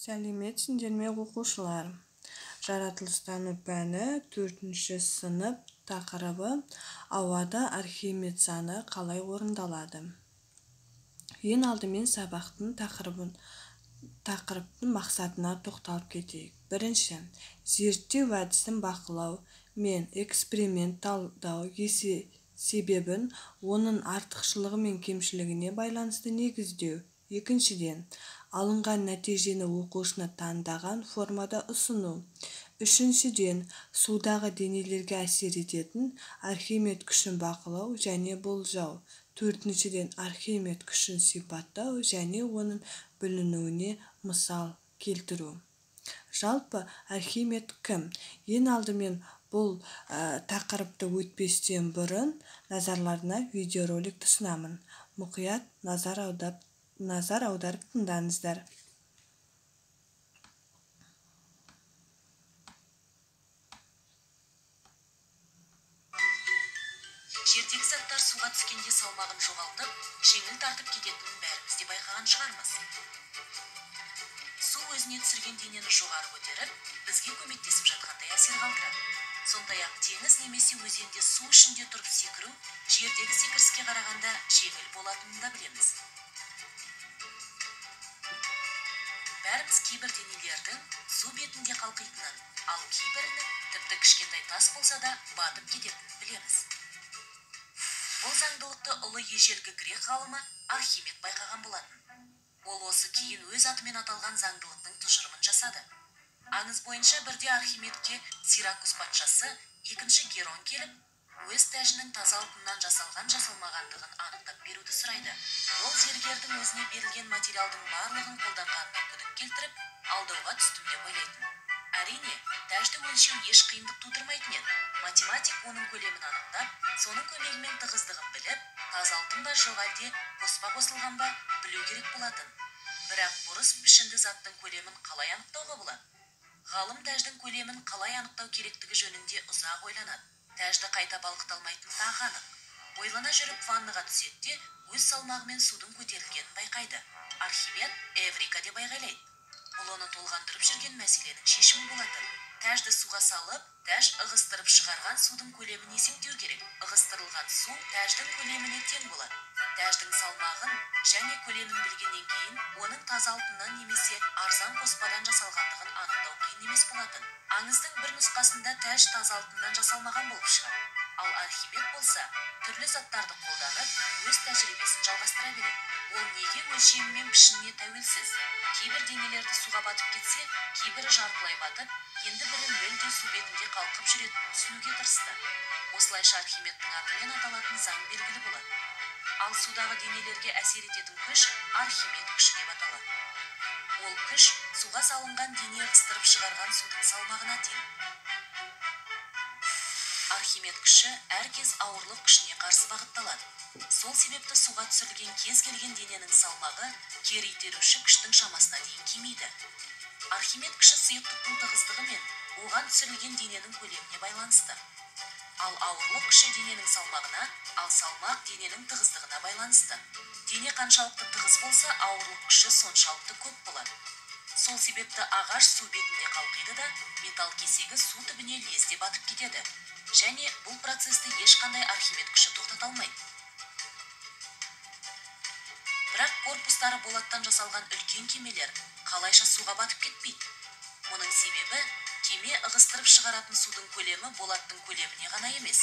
Сәлеметсіңдер ме, оқушылар? Жаратылыстану пәні 4-ші сынып, тақырыбы ауада Архимед заңы қалай орындалады? Ең алдымен сабақтың тақырыптың мақсатына тоқталып кетейік. Бірінші, зерттеу әдісін бақылау мен эксперимент талдау себебін оның артықшылығы мен кемшілігіне байланысты негіздеу. Екіншіден, алынған нәтижені оқушыны таңдаған формада ұсыну. Үшіншіден, судағы денелерге әсер ететін Архимед күшін бақылау және болжау. Төртіншіден, Архимед күшін сипаттау және оның бүлінуіне мысал келтіру. Жалпы, Архимед кім? Ең алдымен бұл тақырыпты өтпестен бұрын назарларына видеороликті ұсынамын. Мұқият назар аударып тыңдаңыздар. Жердегі заттар суға түскенде салмағын жоғалтып, жеңіл тартып кететінін бәріміз де байқаған шығармыз. Су өзіне түсірген денені жоғары көтеріп, бізге көмектесіп жатқандай әсер қалдырады. Сондай-ақ теңіз немесе өзенде су ішінде тұрып секіру жердегі секіріске қарағанда жеңіл болатынын да білеміз. Бәріміз кейбір денелердің су бетінде қалқитынын, ал кейбірінің тіпті кішкентай тас болса да батып кететінін білеміз. Бұл заңдылықты ұлы ежелгі грек ғалымы Архимед байқаған болатын. Ол осы кейін өз атымен аталған заңдылықтың тұжырымын жасады. Аңыз бойынша бірде Архимедке Сиракуз патшасы екінші Герон келіп, өз тәжінің таза алтыннан жасалған жасалмағандығын анықтап беруді сұрайды. Ол зергердің өзіне берілген материалдың барлығын қолданғанына күдік келтіріп, алдауға түстім деп ойлайтын. Әрине, тәжді өлшеу еш қиындық тудырмайтын еді. Математик оның көлемін анықтап, соның көмегімен тығыздығын біліп, таза алтын ба жоқ әлде қоспа қосылған ба білу керек болатын. Бірақ бұрыс пішінді заттың көлемін қалай анықтауға болады? Ғалым тәждің көлемін қалай анықтау керектігі жөнінде ұзақ ойланады. Тәжді қайта балқыталмайтын тағы анық. Ойлана жүріп ваннаға түседі де, өз салмағымен судың көтерілгенін байқайды. Архимед «Эврика» деп айғайлайды. Бұл оны толғандырып жүрген мәселенің шешімі болатын. Тәжді суға салып, тәж ығыстырып шығарған судың көлемін есептеу керек. Ығыстырылған су тәждің көлеміне тең болады. Тәждің салмағын және көлемін білгеннен кейін оның таза алтыннан немесе арзан қоспадан жасалғандығын анықтау қиын емес болатын. Аңыздың бір нұсқасында тәж таза алтыннан жасалмаған болып шығады. Ал Архимед болса, түрлі заттарды қолданып, өз тәжірибесін жалғастыра береді. Ол неге өлшемі мен пішініне тәуелсіз? Кейбір денелерді суға батып кетсе, кейбірі жартылай батып, енді бірі мүлде су бетінде қалқып жүретінін түсінуге тырысты. Осылайша Архимедтің атымен аталатын заң белгілі болады. Ал судағы денелерге әсер ететін күш Архимед күші деп аталады. Ол күш суға салынған дене ығыстырып шығарған судың салмағына тең. Архимед күші әркез ауырлық күшіне қарсы бағытталады. Сол себепті суға түсірілген кез келген дененің салмағы кері итеруші күштің шамасына дейін кемиді. Архимед күші сұйықтықтың тығыздығы мен оған түсірілген дененің көлеміне байланысты. Ал ауырлық күші дененің салмағына, ал салмақ дененің тығыздығына байланысты. Дене қаншалықты тығыз болса, ауырлық күші соншалықты көп болады. Сол себепті ағаш су бетінде қалқиды да, металл кесегі су түбіне лезде батып кетеді. Және бұл процесті ешқандай Архимед күші тоқтата алмайды. Бірақ корпустары болаттан жасалған үлкен кемелер қалайша суға батып кетпейді? Мұның себебі кеме ығыстырып шығаратын судың көлемі болаттың көлеміне ғана емес,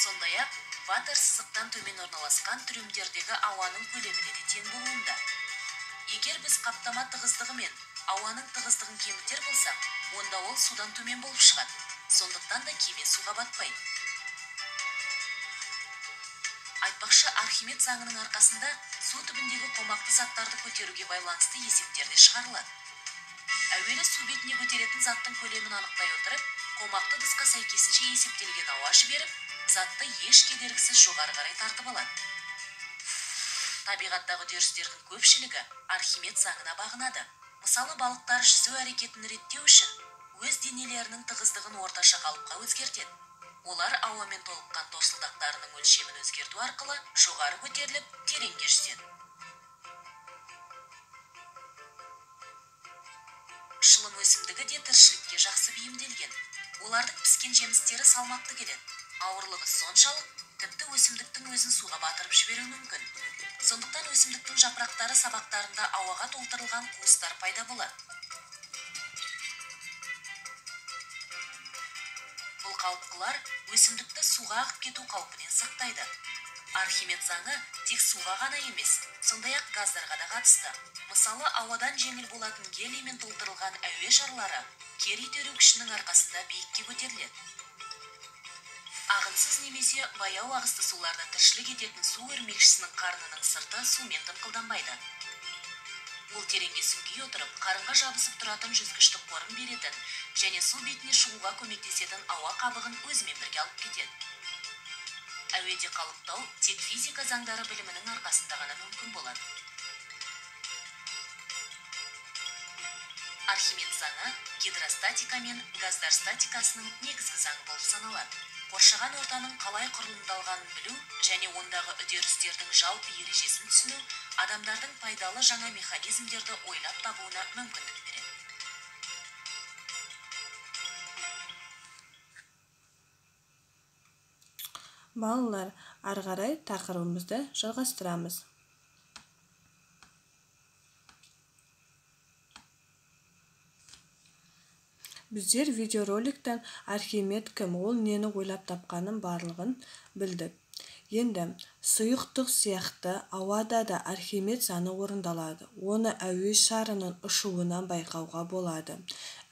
сондай-ақ ватер сызықтан төмен орналасқан трюмдердегі ауаның көлеміне де тең болуында. Егер біз қаптама тығыздығы мен ауаның тығыздығын кемітер болсақ, онда ол судан төмен болып шығады. Сондықтан да кеме суға батпайды. Айтпақшы, Архимед заңының арқасында су түбіндегі қомақты заттарды көтеруге байланысты есептер де шығарылады. Әуелі су бетіне көтеретін заттың көлемін анықтай отырып, қомақты ыдысқа сәйкесінше есептелген ауа жіберіп, затты еш кедергісіз жоғары қарай тартып алады. Табиғаттағы үдерістердің көпшілігі Архимед заңына бағынады. Мысалы, балықтар жүзу әрекетін реттеу үшін өз денелерінің тығыздығын орташа қалыпқа өзгертеді. Олар ауамен толыққан торсылдақтарының өлшемін өзгерту арқылы жоғары көтеріліп, тереңге жүзеді. өсімдігі де тіршілікке жақсы бейімделген. Олардың піскен жемістері салмақты келеді. Ауырлығы соншалық, тіпті өсімдіктің өзін суға батырып жіберуі мүмкін. Сондықтан өсімдіктің жапырақтары сабақтарында ауаға толтырылған қуыстар пайда болады. Бұл қауіпқылар өсімдікті суға ағып кету қаупінен сақтайды. Архимед заңы тек суға ғана емес, сондай-ақ газдарға да қатысты. Мысалы, ауадан жеңіл болатын гелиймен толтырылған әуе шарлары кері итеру күшінің арқасында биікке көтеріледі. Ағынсыз немесе баяу ағысты суларда тіршілік ететін су өрмекшісінің қарнының сырты сумен дымқылданбайды. Ол тереңге сүңги отырып, қарынға жабысып тұратын жүзгіштік қорым беретін және су бетіне шығуға көмектесетін ауа қабығын өзімен бірге алып кетеді. Әуеде қалықтау тек физика заңдары білімінің арқасында ғана мүмкін болады. Архимед заңы гидростатика мен газдар статикасының негізгі заңы болып саналады. Қоршаған ортаның қалай құрылымдалғанын білу және ондағы үдерістердің жалпы ережесін түсіну адамдардың пайдалы жаңа механизмдерді ойлап табуына мүмкіндік береді. Балалар, ары қарай тақырыбымызды жалғастырамыз. Біздер видеороликтен Архимед кім, ол нені ойлап тапқанын барлығын білдік. Енді сұйықтық сияқты ауада да Архимед заңы орындалады. Оны әуе шарының ұшуынан байқауға болады.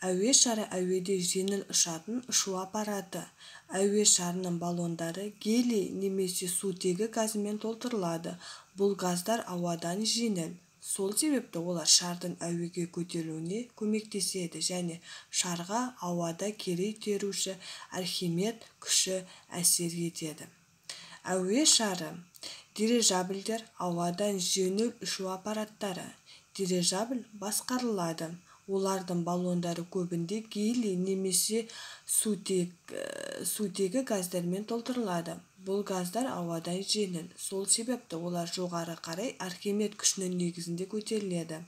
Әуе шары әуеде жеңіл ұшатын ұшу аппараты. Әуе шарының баллондары гелий немесе сутегі газымен толтырылады. Бұл газдар ауадан жеңіл. Сол себепті олар шардың әуеге көтерілуіне көмектеседі және шарға ауада кері итеруші Архимед күші әсер етеді. Әуе шары дирижабльдер ауадан жеңіл ұшу аппараттары. Дирижабль басқарылады. Олардың баллондары көбінде гелий немесе сутегі газдармен толтырылады. Бұл газдар ауадан жеңіл. Сол себепті олар жоғары қарай Архимед күшінің негізінде көтеріледі.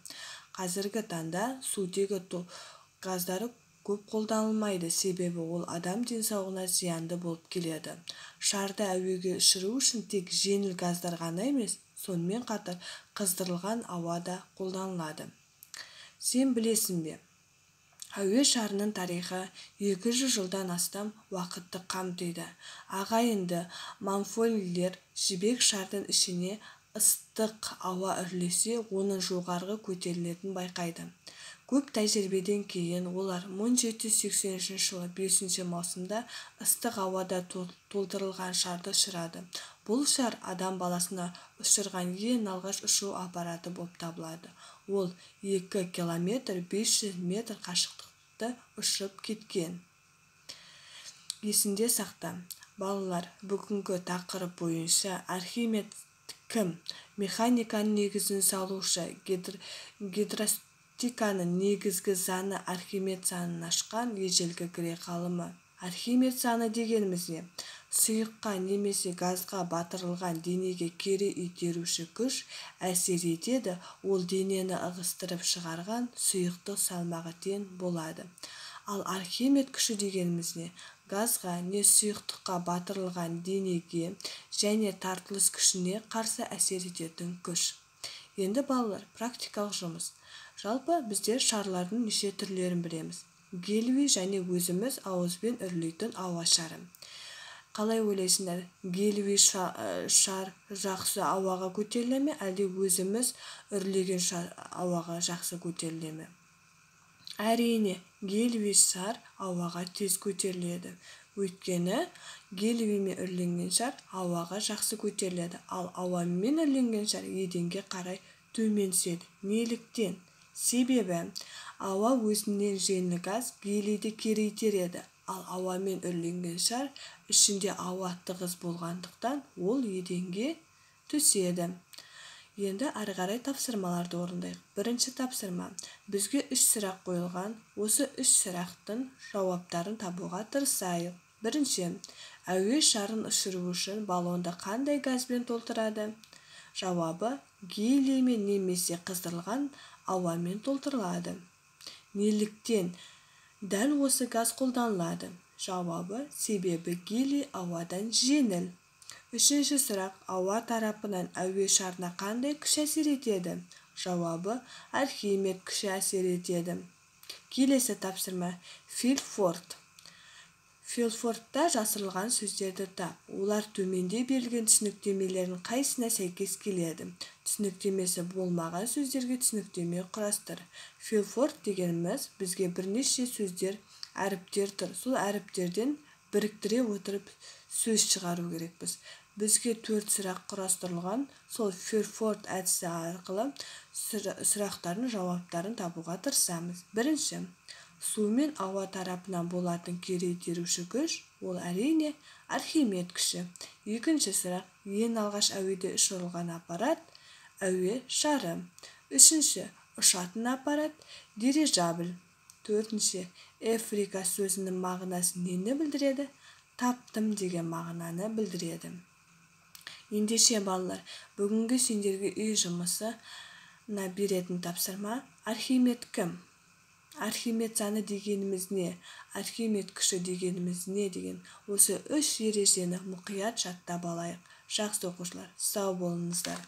Қазіргі таңда сутегі газдары көп қолданылмайды, себебі ол адам денсаулығына зиянды болып келеді. Шарды әуеге ұшыру үшін тек жеңіл газдар ғана емес, сонымен қатар қыздырылған ауа да қолданылады. Сен білесің бе? Әуе шарының тарихы 200 жылдан астам уақытты қамтиды. Ағайынды Монфольелер жібек шардың ішіне ыстық ауа үрлесе, оның жоғарғы көтерілетінін байқайды. Көп тәжірибеден кейін олар 1783 жылы 5 маусымда ыстық ауада толтырылған шарды ұшырады. Бұл шар адам баласына ұшырған ең алғаш ұшу аппараты болып табылады. Ол 2 километр 500 метр қашықтықты ұшып кеткен. Есінде сақта, балалар, бүгінгі тақырып бойынша Архимед кім? Механиканың негізін салушы, гидростатиканың негізгі заңы Архимед заңын ашқан ежелгі грек ғалымы. Архимед заңы дегеніміз не? Сұйыққа немесе газға батырылған денеге кері итеруші күш әсер етеді, ол денені ығыстырып шығарған сұйықтық салмағы тең болады. Ал Архимед күші дегеніміз не? Газға не сұйықтыққа батырылған денеге және тартылыс күшіне қарсы әсер ететін күш. Енді балалар, практикалық жұмыс. Жалпы біздер шарлардың неше түрлерін білеміз. Гелий және өзіміз ауызбен үрлейтін ауа шары. Қалай ойлайсыңдар, гелий шар жақсы ауаға көтеріле ме, әлде өзіміз үрлеген шар ауаға жақсы көтеріле ме? Әрине, гелий шар ауаға тез көтеріледі. Өйткені гелиймен үрленген шар ауаға жақсы көтеріледі, ал ауамен үрленген шар еденге қарай төмен түседі. Неліктен? Себебі ауа өзінен жеңіл газ гелийді кері итереді, ал ауамен үрленген шар ішінде ауа тығыз болғандықтан ол еденге түседі. Енді ары қарай тапсырмаларды орындайық. Бірінші тапсырма. Бізге 3 сұрақ қойылған. Осы 3 сұрақтың жауаптарын табуға тырысайық. Бірінші, әуе шарын ұшыру үшін баллонды қандай газбен толтырады? Жауабы гелиймен немесе қыздырылған ауамен толтырылады. Неліктен дәл осы газ қолданылады? Жауабы: себебі гелий ауадан жеңіл. Үшінші сұрақ: ауа тарапынан әуе шарына қандай күш әсер етеді? Жауабы: Архимед күші әсер етеді. Келесі тапсырма: Филфорд. Филфордта жасырылған сөздерді тап. Олар төменде берілген түсініктемелердің қайсысына сәйкес келеді? Түсініктемесі болмаған сөздерге түсініктеме құрастыр. Филфорд дегеніміз бізге бірнеше сөздер, әріптер тұр. Сол әріптерден біріктіре отырып сөз шығару керекпіз. Бізге 4 сұрақ құрастырылған. Сол Филфорд әдісі арқылы сұрақтардың жауаптарын табуға тырысамыз. Бірінші, су мен ауа тарапынан болатын кері итеруші күш, ол әрине Архимед күші. Екінші сұрақ, ең алғаш әуеде ұшырылған аппарат әуе шары. Үшінші, ұшатын аппарат дирижабль. Төртінші, эврика сөзінің мағынасы нені білдіреді? Таптым деген мағынаны білдіреді. Ендеше балалар, бүгінгі сендерге үй жұмысына беретін тапсырма: Архимед кім? Архимед заңы дегеніміз не? Архимед күші дегеніміз не деген осы үш ережені мұқият жаттап алайық. Жақсы оқушылар, сау болыңыздар.